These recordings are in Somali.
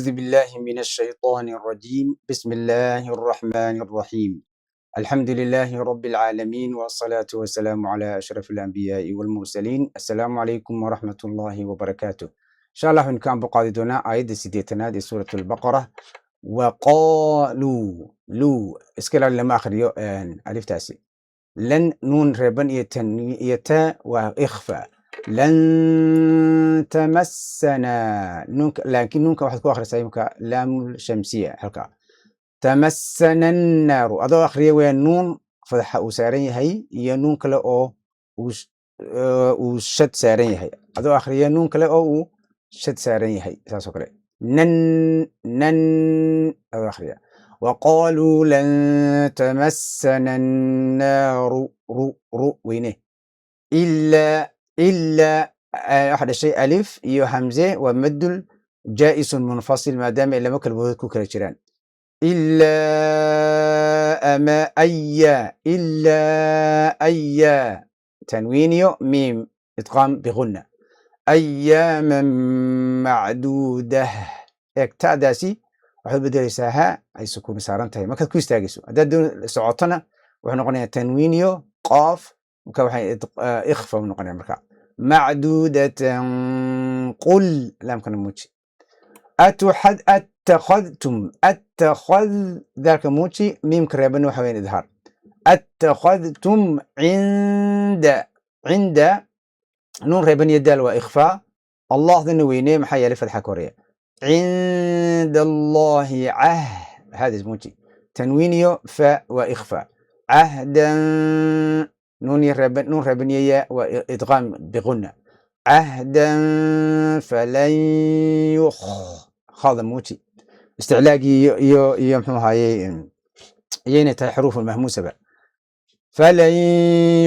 أعوذ بالله من الشيطان الرجيم. بسم الله الرحمن الرحيم. الحمد لله رب العالمين، والصلاة والسلام على أشرف الأنبياء والمرسلين. السلام عليكم ورحمة الله وبركاته. إن شاء الله waxaynu ka anboqaadi doonaa aayadda 80aad ee Suurat Albaqara. Waqaaluu luu, iska ilaali, lama akhriyo aliftaasi. Lan, nuun reeban iyo tan iyo taa waa ikhfa. Lan tamassana nuunka, laakiin nuunka waxaad ku akhrisaa imika laamul shamsiya halka. Tamassana annaaru adoo akhriya weeyaan, nuun fadxa uu saaran yahay iyo nuun kale oo uu shad saaran yahay, adoo akhriya nuun kale oo uu shad saaran yahay, saas oo kale. Nan nan adoo akhriya. Waqaaluu lan tamassana annaaru, ru ru weyne. Ilaa ilaa waxa dhashay alif iyo hamze, waa maddul jaa'isun munfasil, maadaama ay laba kalmood ku kala jiraan. Ilaa ama aya, ilaa aya, tanwiiniyo miim, idqaam bigunna. Ayaaman macduudah. Eeg, ta'daasi waxaad u bedelaysaa ha ay sukuuni saaran tahay markaad ku istaagayso. Haddaad doon socotona, wuxuu noqonayaa tanwiiniyo qaaf, marka waxay ikhfa u noqonaya marka. Macduudatan. Qul, laamkana muuji. Atuxad attakhadtum, attakhad, daalka muuji, miimka reebana waxa weyan idhaar. Attakhadtum cinda, cinda, nuun reeban iyo daal waa ikhfaa. Allahdana weyne, maxaa yeelay fatxa ka horeeya. Cinda Allahi cah hada muuji, tanwiiniyo fa waa ikhfaa. Cahdan, nuun iyo reeban, nuun reeban iyo ya waa idqaam bigunna. Cahdan falan yukh, khada muuji, isticlaagii iyo mxuu ahaayey, iyo inay tahay xuruuf mahmuusaba. Falan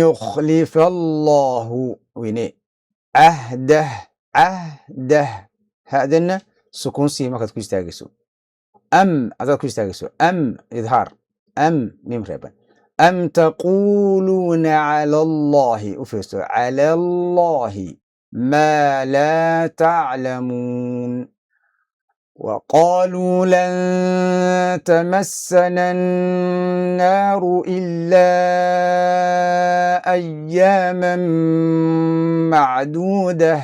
yukhlifa Allahu, weyne. Cahdah, cahdah, hadana sukuun sii markaad ku istaagayso. Am adaad ku istaagayso, am idhaar, am mim reeban. Am taquluuna cala Allahi, u fiirso, cala Allahi maa laa taclamuun. وقالوا لن تمسنا النار إلا أياما معدودة.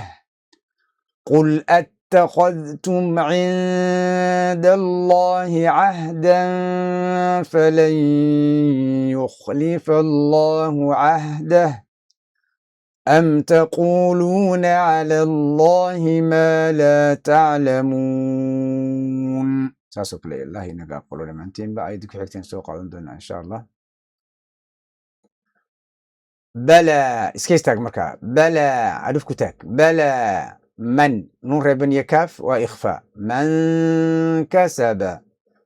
قل أتخذتم عند الله عهدا فلن يخلف الله عهده أم تقولون على الله ما لا تعلمون. Saasoo kale Allah inaga aqbalo dhammaantiinba. Ayadii ku xigteen soo qaadan doonaa, insha Allah. Balaa, iska istaag markaa. Balaa, alif ku taag. Balaa man, nuun reeban iyo kaaf waa ikhfaa. Man kasaba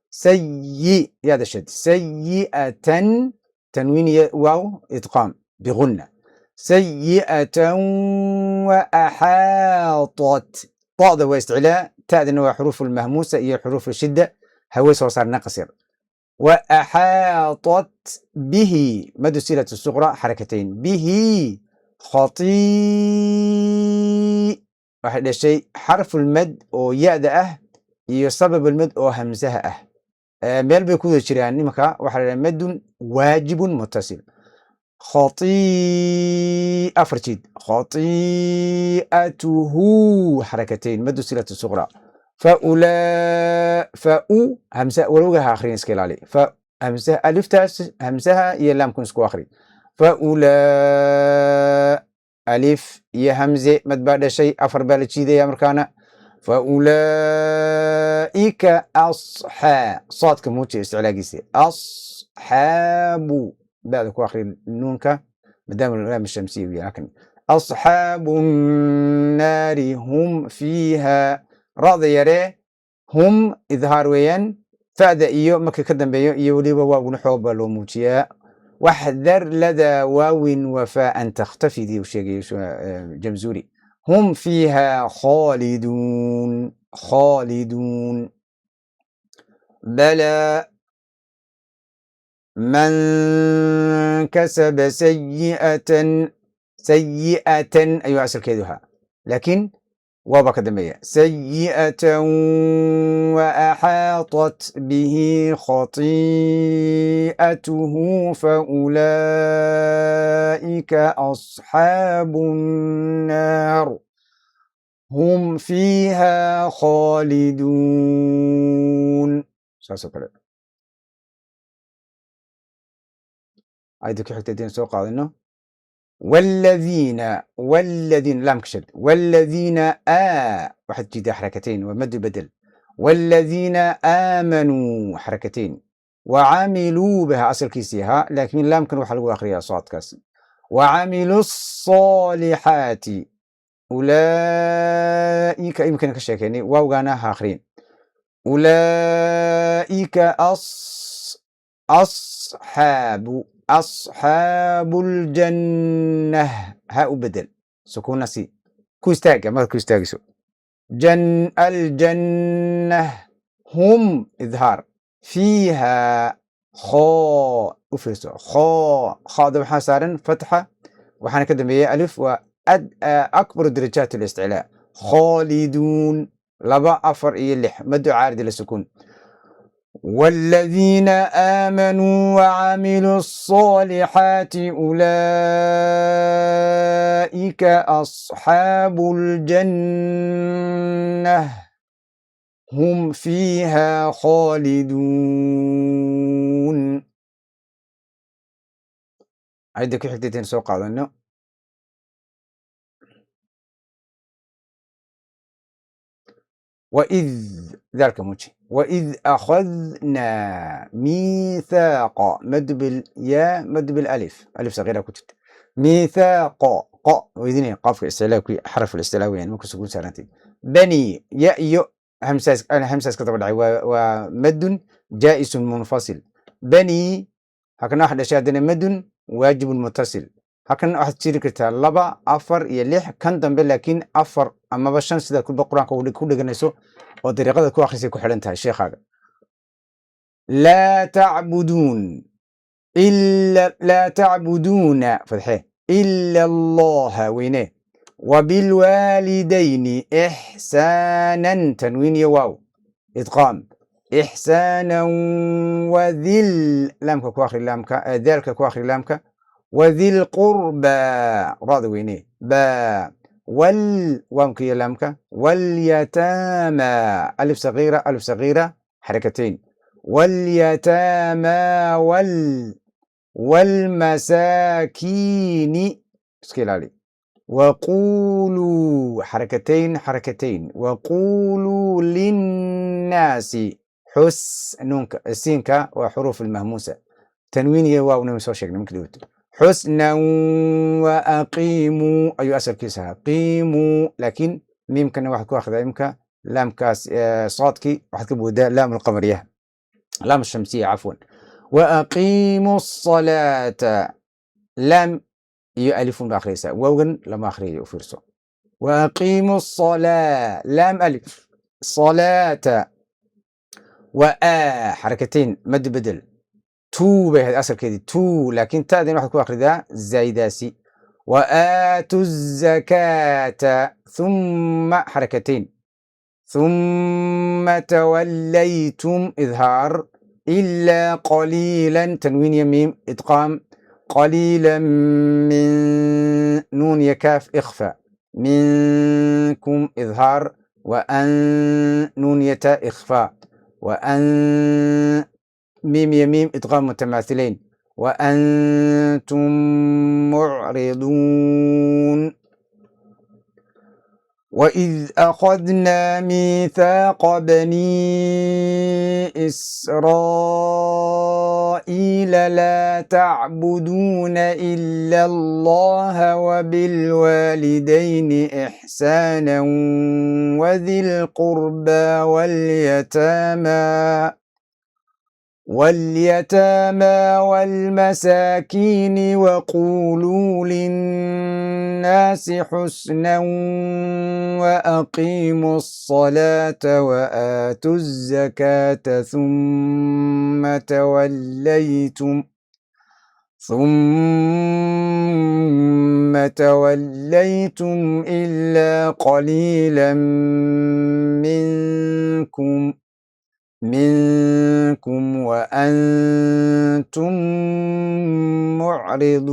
sayi, yaada shad, sayi'atan, tanwiin iyo waaw, idqaam bigunna. Sayi'atan wa axaatat, ta'da waa isticlaa, ta'dana waa xuruuf lmahmuusa iyo xuruuf shidda, hawee soo saar naqas yar. وأحاطت به، مد الصلة الصغرى حركتين. به خطيء، waxay dhashay xarfulmad oo ya-da ah iyo sababulmad oo hamsaha ah, meel bay ku wada jiraan nimanka. Waxaa la dhaha madun waajibun muttasil. Khati, afar jiid. Khati'atuhu, xarakatayn, madu silatu suqra. Faula, fau, hamsa walowga ha akhrin, iska ilaali. Fa hamsaha, aliftaas hamsaha iyo laamkun isku akhri. Faula, alif iyo hamze mad baa dhashay, afar baa la jiidaya markaana. Faulaa'ika asxaa, saadka muuji isticlaagiisa. Asxaabu, ba'da ku akhri nuunka, maadaama laam shamsiya uu yahay halkan. Asxaabu nnaari hum fiiha, ra'da yaree, hum idhaar weeyaan. Fa'da iyo marka ka dambeeyo iyo weliba waaguna xoog baa loo muujiyaa. Waxdar ladaa waawin wafaa an takhtafidii uu sheegay Jamzuri. Hum fiiha khaaliduun, khaaliduun. Balaa man kasaba sayi'atan, sayi'atan ayuu asalkeedu ahaa, laakiin Waaba ka dambeeya sayi'atan وأحاطت به خطيئته فأولئك أصحاب النار هم فيها خالدون. Saasoo kale ayada ku xigta hadaynu soo qaadano والذين والذين لام كشد والذين واحد جدا حركتين ومد بدل والذين آمنوا حركتين وعملوا بها أصل كيسيها لكن لام كان وحلو آخرية صوت كاس وعملوا الصالحات أولئك يمكن كشكيني واو آخرين أولئك أصحاب الجنة ها بدل سكون سي كوستاجا ما كوستاجا سو جن الجنة هم إظهار فيها خاء أفرسو خاء خاء ده سارن فتحة وحنا كده بيه ألف وأد أكبر درجات الاستعلاء خالدون لبا أفر إيه لح مد عارض للسكون والذين آمنوا وعملوا الصالحات أولئك أصحاب الجنة هم فيها خالدون. عندك حتتين سوق هذا وإذ ذلك موجي وإذ أخذنا ميثاق مد بالياء مد بالألف ألف صغيرة كنت ميثاق ق وإذن قاف الاستعلاء حرف الاستعلاء يعني ممكن سكون سالنتي بني ياء يو همساس أنا همساس كتب ومد جائز منفصل بني هكذا واحد أشياء مد واجب متصل halkan waxaad jiri kartaa laba afar iyo lix kan dambe laakiin afar amaba shan sida kulba qur-aanka ku dheganayso oo dariiqada ku akhrisay ku xidhan tahay sheekhaaga. Laa tacbuduun ila laa tacbuduuna fadxe ila allaha weyne wabilwaalidayni ixsaanan tanwiin iyo waaw idqaam ixsaanan wadil laamka ku akhri laamka daalka ku akhri laamka وذي القربى راضي ويني با وال وامك يا لامك واليتامى ألف صغيرة ألف صغيرة حركتين واليتامى والمساكين اسكيل علي وقولوا حركتين حركتين وقولوا للناس حس نونك السينك وحروف المهموسة تنوين يا واو نمسو شيء ممكن يوت حسنا وأقيموا أيو أسر كيسها قيموا لكن ميم كان واحد كو أخذ يمكا لام كاس صادكي واحد كبودا لام القمرية لام الشمسية عفوا وأقيموا الصلاة لام يؤلف بآخريسا واو لما آخره أفرسو وأقيموا الصلاة لام ألف صلاة وآ حركتين مد بدل تو بهذا أصل كذي تو لكن تا دين واحد كو آخر ذا زايداسي وآتوا الزكاة ثم حركتين ثم توليتم إظهار إلا قليلا تنوين يميم إدغام قليلا من نون يكاف إخفاء منكم إظهار وأن نون يتاء إخفاء وأن ميم يميم إدغام متماثلين وأنتم معرضون. وإذ أخذنا ميثاق بني إسرائيل لا تعبدون إلا الله وبالوالدين إحسانا وذي القربى واليتامى والمساكين وقولوا للناس حسنا وأقيموا الصلاة وآتوا الزكاة ثم توليتم إلا قليلا منكم وأنتم معرضون.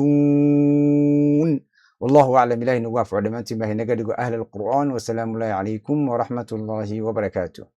والله أعلم. إلهي نوافع دمانتي ما هي نقدق أهل القرآن، وسلام الله عليكم ورحمة الله وبركاته.